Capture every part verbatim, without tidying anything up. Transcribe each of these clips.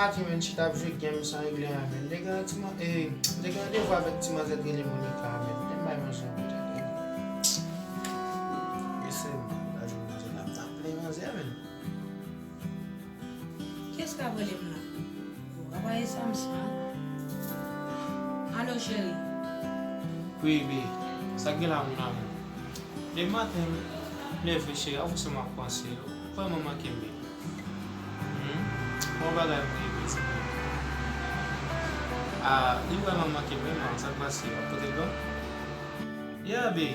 Pati men chita ap jwe game san regle anyen men. M te gen ti man, eh, m te gen randevou avèk ti manzè k rele Monica men. Te m bay manzè yon kout. Mesye, m pa jwenn manzè la, m t ap plen manzè men. Kiyès k ap rele m la? Ou pa pale sa m san. Alo, cheri. Wi, bi. Sa k gen la, mon amour? Depi maten, m leve, cheri, avanse m ap panse. Ou vrèman manke m, bi. Hmm? Bon bagay, m rive, ti. Ah, li vrèman manke m, men, sa k pase? W ap pote l ban m? Yeah, bi.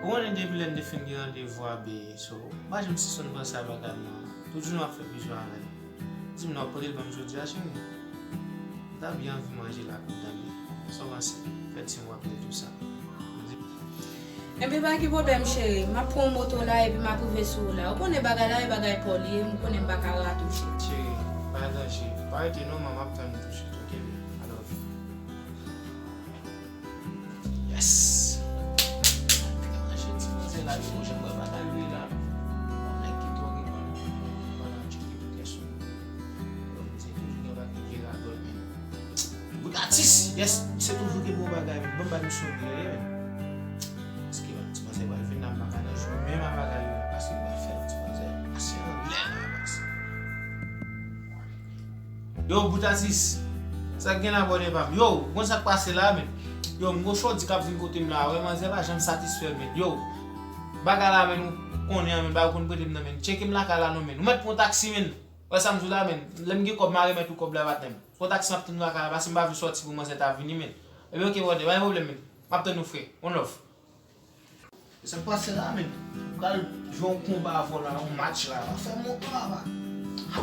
Ou konnen depi lè n te fin gen randevou a, bi. So, m pa janm sispann panse a bagay la. Tout jou m ap fè vizyon avè l. Di m non, w ap pote l ban m jodi a, cheri. M ta byen anvi manje la, kounye a, men sa w panse? Fè ti mwen rapele tou sa. Enben, pa gen pwoblèm, cheri. M ap pran yon moto la, epi m ap rive sou ou la. Ou konnen bagay la, e bagay pa w li ye, m konnen m pa ka ratouche. Cheri, pa danje. Pa rete non, man, m ap tann ou tousuit, oke, baby? I love you. Yes! Mwen te ka manje ti manzè la, yo, jan mwen pa ka lwe la. Yon nèg ki twò gen mwen, mwen nan tcheke pou kè sou. Yo, m di toujou gen bagay ki radòt, men. Bout atis! Yes! Se toujou gen bon bagay, men. Ban m ba misyon byen, men. Paske ti manzè pral vin la, m pa ka nan jwe menm a bagay yo, paske m pral fè ti manzè pase anlè la, baz. Yo, bout atis. Sa k gen la, bòdè pa m? Yo, ou konn sa k pase la, men? Yo, m gon chòdi k ap vin kote m la. Wè, manzè pa janm satisfè, men. Yo, bagay la, men, ou konnen an, men, bagay ou konn prete m nan, men. Tcheke m lakay la, non, men. Ou mèt pran yon taksi, men. Wè sa m di w la, men. Lè m gen kòb, m a remèt ou kòb la, patnè m. Pran taksi, m ap tann ou lakay la, paske m pa vle sòti pou manzè ta vini, men. Ebyen, oke, bòdè, pa gen pwoblèm, men. M ap tann ou, frè. One love. Sa k pase la, men? M pral jwe yon konba avè w la, yon match la. Pa fè mot non, papa.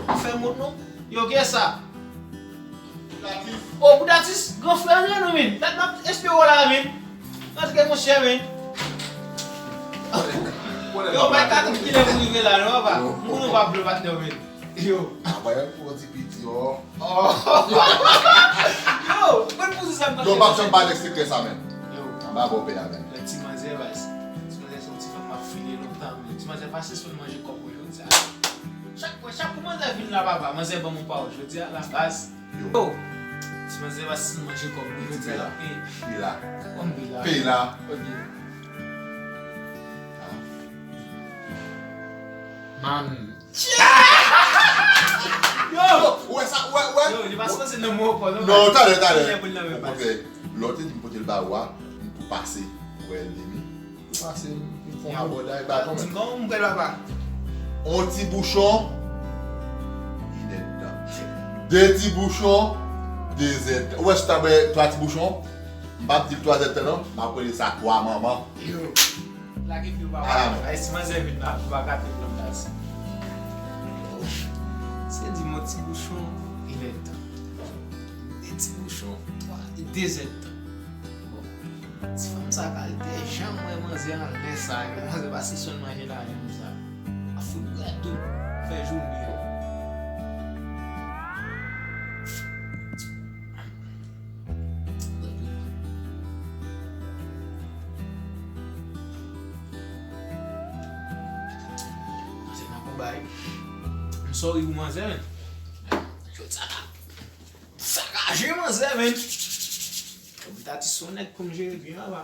Pa fè mot non. Yo, kiyès sa? O, Boudatis, gran frè, antre non, men. Dat m ap espere w la, men. Antre, monchè, men. Yo, bay kat kilè pou rive la, non, papa. M konnen w pa vle patnè w, men. Yo. Apa, yon ti piti, oh. Oh. Yo, mwen pou sa m. Yo, m ap janm ba nèg sekrè sa, men. Yo. M ap ba w pè a, men. Lè ti manzè, baz. Ti manzè se yon ti fanm m ap file lontan, men. Ti manzè pase sou manje kòb mwen jodi a. Chak fwa, chak fwa manzè vin la, papa, manzè ban m yon pawòl. Jodi a la, baz. Yo. Yo. Ti manzè pase sou manje kòb mwen jodi a la. Pè la. Pè la. Pè la. Ok. Man. Yo! Ou wè sa, ou wè, ou wè? Yo, li pa sipoze nan men w ankò, non. Non, talè, talè. Okontrè, lè w te di m pote l ba ou a, m tou pase. Ou wè, l di m, m tou pase, m fè yon abòday, baton. Di m kòman m pral, papa? On ti bouchon, inèdtan. De ti bouchon, de zèdtan. Ou wè, si w ta bwè twa ti bouchon, m p ap di l twa zèdtan, non. M ap rele sa twa manman. Yo. Lage pye w pa wè. Ay, si manzè vin la, ou pa gate pran baz. Se di m on ti bouchon, inèdtan. De ti bouchon, twa, de zèdtan. Bon. Ti fanm sa kalite, jan m wè manzè anlè sa, manzè pase sou manje la, jan sa. A fout bwè tou, fè jounen. Manzè nan konba wi. M sorry pou manzè, men. Jodi a la. Sakaje manzè, men. Boudatis se yon nèg pou m jere byen, papa.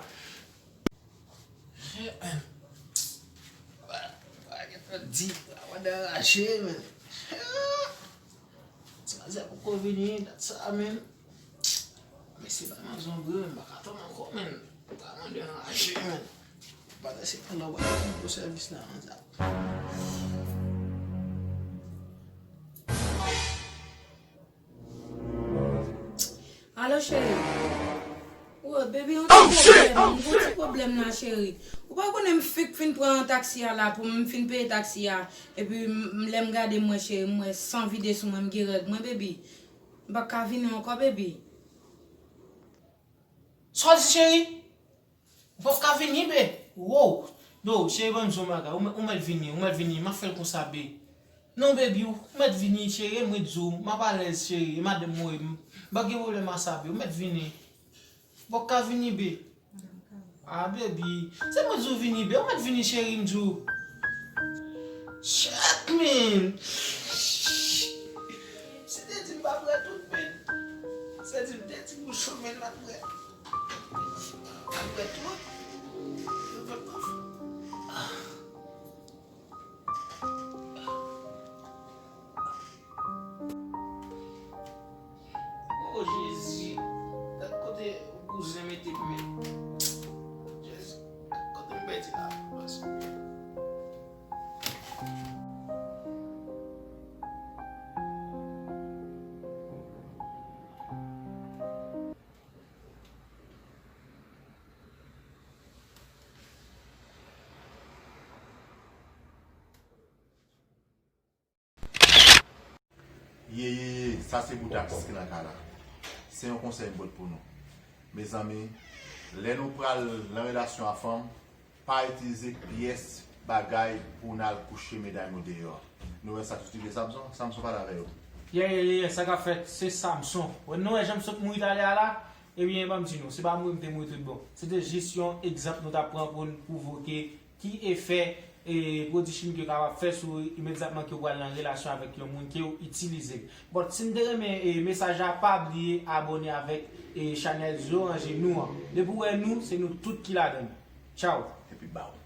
Pa gen tan di, pa wè de raje, men. Ti manzè poko vini, dat sa, men. Mesye bay manzè yon grenn, m pa ka tann ankò, men. M pa mande anraje, men. Bagay se pandan w ap fè gwo sèvis la, manzè. Alo, cheri. Wo, baby, yon ti pwoblèm. M gon ti pwoblèm la, cheri. Ou pa konnen m fèk fin pran taksi a la pou m fin peye taksi a. Epi m, m, lè m gade mwen, cheri, m wè san vide sou mwen, m gen règ mwen, baby. M pa ka vini ankò, baby. Sa w di, cheri? Ou p ap ka vini, be? Wow! Yo, cheri, ban m di w yon bagay. Ou mèt, ou mèt vini, ou mèt vini. M ap fè l konsa, be. Non, baby, ou mèt vini, cheri, mwen di w. M ap alèz, cheri. E madanm mwen, m pa gen pwoblèm a sa, be. Ou mèt vini. Ou p ap ka vini, be. Ah, baby. Se mwen di w vini, be. Ou mèt vini, cheri, m di w. Shit, man. Si te di m pa Ti bouchon, men l pa t bwè. Pa t bwè twòp. Yo pa t pafè. Oh, Jezi. Gad kote bouzen mete m, men. Jezi. Gad kote m pèdi la. Ye, ye, ye, sa se bout atis ki nan kay la. Se yon konsèy m pot pou nou. Mezanmi, lè nou pral nan relasyon a fanm, pa itilize pyès bagay pou n al kouche medam yo deyò. Nou wè sa k sot rive Samson? Samson pale avè yo. Ye, ye, ye, ye, sa k ap fèt, se Samson. Wè, nou wè jan m sot mouri talè a la? Ebyen, ban m di nou, se pa mouri m te mouri tout bon. Se te jis yon egzanp nou t ap pran pou n pwovoke ki efè e pwodui chimik yo kapab fè sou ou imedyatman ke w pral nan relasyon avèk yon moun ke w itilize. But si n te renmen e mesaj la, pa bliye abòne avèk e chanèl Zoranje nou an. Depi w wè nou, se nou tout ki ladan l. Tchaw! Epi baww.